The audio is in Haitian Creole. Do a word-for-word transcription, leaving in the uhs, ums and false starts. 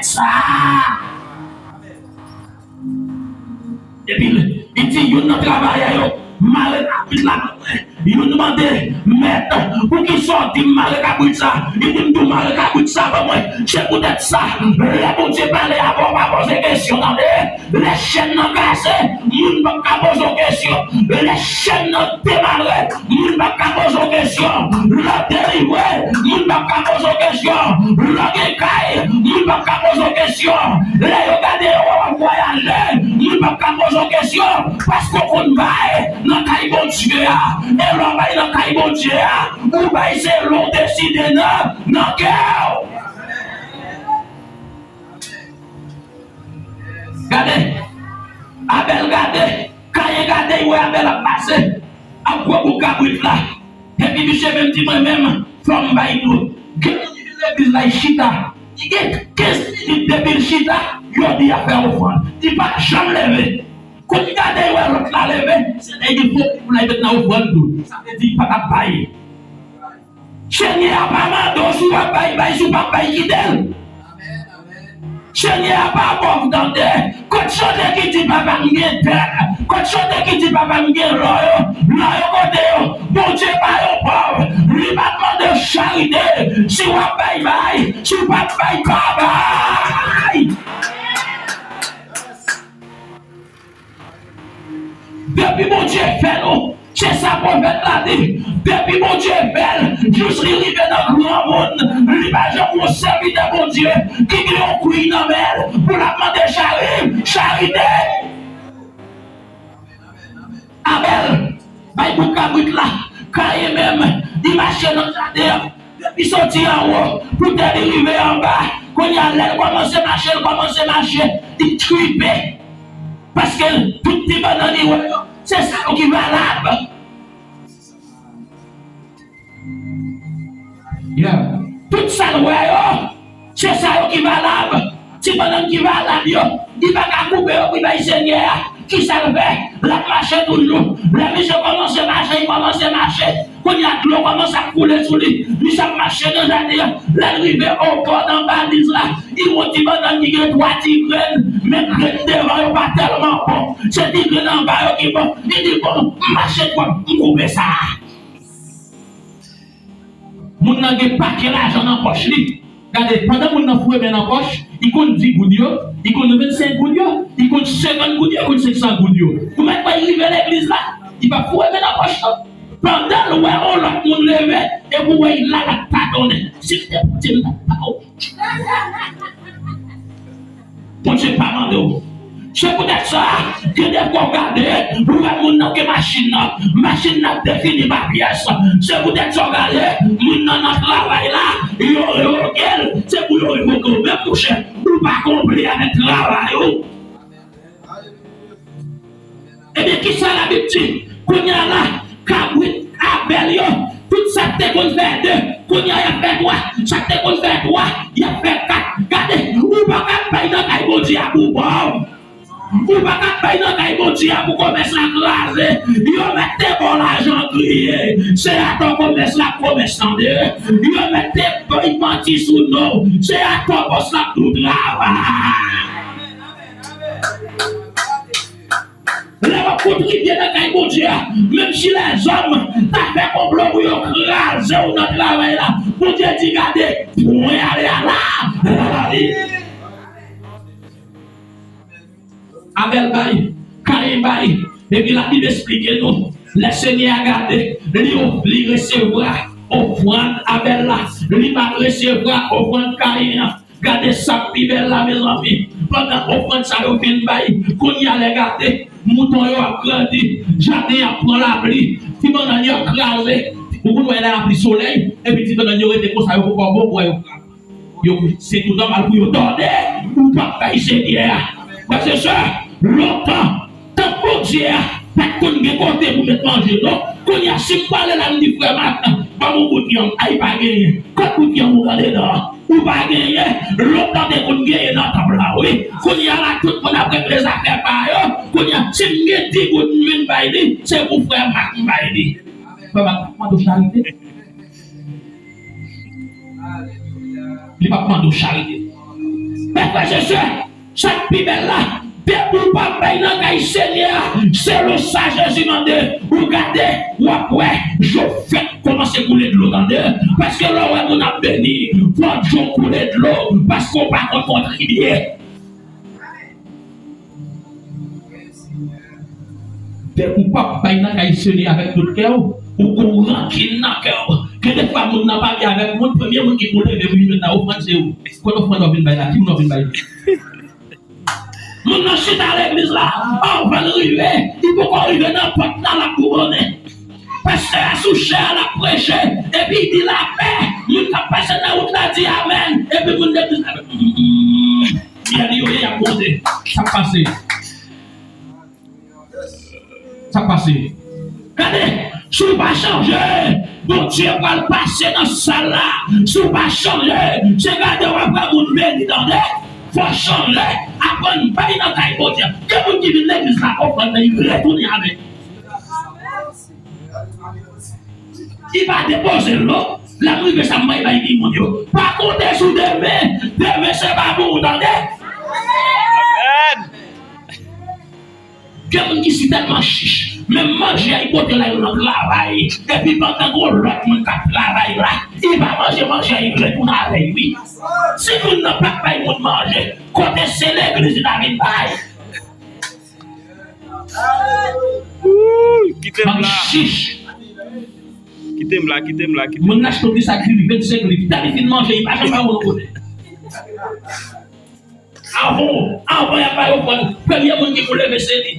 sa. Epi li di youn nan travayè yo, mare kabrit la ban mwen. Youn mande, mèt, poukisa w di m mare kabrit sa? Li di m tou mare kabrit sa ban mwen. Se poutèt sa, lè Bondye pale avè w, pa poze kesyon, tande. Lè chèn nan kase, moun p ap ka poze w kesyon. Lè chèn nan demare, moun p ap ka poze w kesyon. Lè w delivre, moun p ap ka poze w kesyon. Lè w gen kay, moun p ap ka poze w kesyon. Lè yo gade w, w ap vwayaje, moun p ap ka poze w kesyon. Paske w konn bay nan kay Bondye a. E lè w bay nan kay Bondye a, ou bay selon w deside nan, nan kè w. Gade, Abèl gade, Kayen gade, li wè Abèl ap pase, ap gwo bouk kabrit la. Epi misye menm di, mwen menm, fò m bay dlo. Gen moun ki vin legliz la, li chita. Li gen kenz minit depi l chita, yo di y ap fè ofrann. Li pa t janm leve. Kounye a gade, li wè lòt la leve, se lè li gen fobi pou l al met nan ofrann tou. Sa vle di, li pa t ap bay. Senyè a pa mande w si w ap bay, bay, si w p ap bay, kite l. Senyè a pa pòv tande. Kot chante ki di papa m gen tè? Kot chante ki di papa m gen lò yo? Lò yo kote yo? Bondye pa yon pòv. Li pa mande w charite. Si w ap bay, bay. Si w p ap bay, pa bay. Depi Bondye fè nou, se sa pwofèt la di, depi Bondye fè l, jis li rive nan granmoun, li pa janm wè yon sèvitè Bondye ki gen yon kwiy nan men l pou l ap mande chari, charite. Abèl bay bouk kabrit la, Kayen menm, li mache nan jaden an, depi soti anwo, pou tè li rive anba. Kounye a, lè l kòmanse mache, l kòmanse mache, li tripe. Paske tout ti bannann li wè yo, se sa yo ki valab. Yeah. Tout sa l wè yo, se sa yo ki valab. Ti bannann ki valab yo, li pa ka koupe yo pou l bay Senyè a. Kisa l fè? L ap mache toujou. Lè misye kòmanse mache, li kòmanse mache. Kounye a, dlo kòmanse ap koule sou li. Misye ap mache nan jaden an. Lè l rive obò nan baliz la, li wè yon ti bannann ki gen twa ti grenn, men grenn devan yo pa tèlman bon. Se ti grenn anba yo ki bon. Li di, bon, m mache twòp, m koupe sa a. Moun nan gen pakèt lajan nan pòch li. Gade, pandan moun nan foure men nan pòch, li konn dis goud yo, li konn vennsenk goud yo, li konn senkant goud yo, li konn senk san goud yo. Ou mèt wè l rive legliz la, li p ap foure men nan pòch non. Pandan l wè yon lòt moun leve, epi w wè l la, l ap tadonnen. Si l te pote m, l t ap ba w. Bondye pa mande w. Se poutèt sa, gen de fwa w gade, ou wè moun nan gen machin nan, machin nan defini pa pyès. Se poutèt sa w gade, moun nan nan travay la, yo revoke l, se pou yo revoke w. Men monchè, ou pa konpli avèk travay ou. Ebyen, kisa Labib di? Kounye a la, kabrit Abèl yo, tout sa k te konn fè de, kounye a y ap fè twa, sa k te konn fè twa, y ap fè kat. Gade, ou pa ka bay nan kay Bondye a pou pòv. Ou pa ka bay nan kay Bondye a pou komès la kraze. Yo mèt te ba w lajan kriye. Se atò komès la ap komès tande. Yo mèt te bay manti sou non w. Se atò bòs la ap di w travay. Lè w ap kontribye nan kay Bondye a, menm si lèzòm ta fè konplo pou yo kraze w nan travay la, Bondye di, gade, pwen ale a la. Abèl bay, Kayen bay, epi Labib esplike nou, lè Senyè a gade, li, li resevwa ofrann Abèl la, li pa resevwa ofrann Kayen an. Gade sa k pi bèl la, mezanmi. Pandan ofrann sa yo fin bay, kounye a lè gade, mouton yo ap grandi, jaden ap pran lapli, ti bannann yo ap kraze. Ou konn wè lè lapli solèy, epi ti bannann yo rete konsa, yo poko bon, ou wè yo kraze. Yo, se toutan mal pou yo tòde, ou p ap bay Senyè a. Frè e sè, lontan, tanp Bondye a pa t konn gen kote pou met manje, non. Kounye a, si m prale la, m di, frè Mak, ban m yon bout yanm. Ay, pa genyen. Kot bout yanm ou andedan? Ou pa genyen. Lontan te konn genyen nan tanp la, wi. Kounye a la, tout moun ap regle zafè pa yo. Kounye a, si m gen dis goud m vin bay li, se pou frè Mak m bay li. Frè Mak pa mande w charite. Li p ap mande w charite. Pè Frè e sè, sa k pi bèl la, depi w pa bay nan kay Senyè a, se lòt sa Jezi mande. Ou gade, w ap wè, je w fèk kòmanse koule dlo, tande. Paske lè w wè moun ap beni, fò je w koule dlo, paske w pa konn kontribye. Depi w p ap bay nan kay Senyè avèk tout kè w, ou gon rankin nan kè w. Gen de fwa moun nan pa byen avèk moun, premye moun ki pou leve pou li met nan ofrann se ou. Kot ofrann w ap vin bay la? Ki moun w ap vin bay? Moun nan chita legliz la, anvan l rive, li poko rive nan pòt la, l ap bougonnen. Pastè a sou chè a, l ap preche, epi li di lapè. Moun k ap pase nan wout la di amèn, epi moun legliz la, hmm, myèl yo ye y ap pote. Sa k pase? Sa k pase? Gade, si w pa chanje, Bondye pral pase nan sal la. Si w pa chanje, se gade w ap wè moun beni, tande. Fò chanje, aprann bay nan kay Bondye. Gen moun ki vin legliz la, ofrann nan, li retounen avè l. Li pa depoze l non. Lè m rive sa m bay bay timoun yo. Pa konte sou demen. Demen se pa pou ou, tande. Amèn. Gen moun ki si tèlman chich, menm manje a li pote la yo nan travay, epi pandan gon lòt moun k ap travay la, li pa manje manje a, li retounen avè l wi. Si moun nan pa t bay moun manje, kote se legliz li ta vin bay? Wouy, kite m la. Kite m la, kite m la, kite m la. Moun nan achte yon ti sak diri, vennsenk liv. Lè li fin manje, li pa janm bay yon kote. Avan, avan y ap bay ofrann, premye moun ki pou leve se li.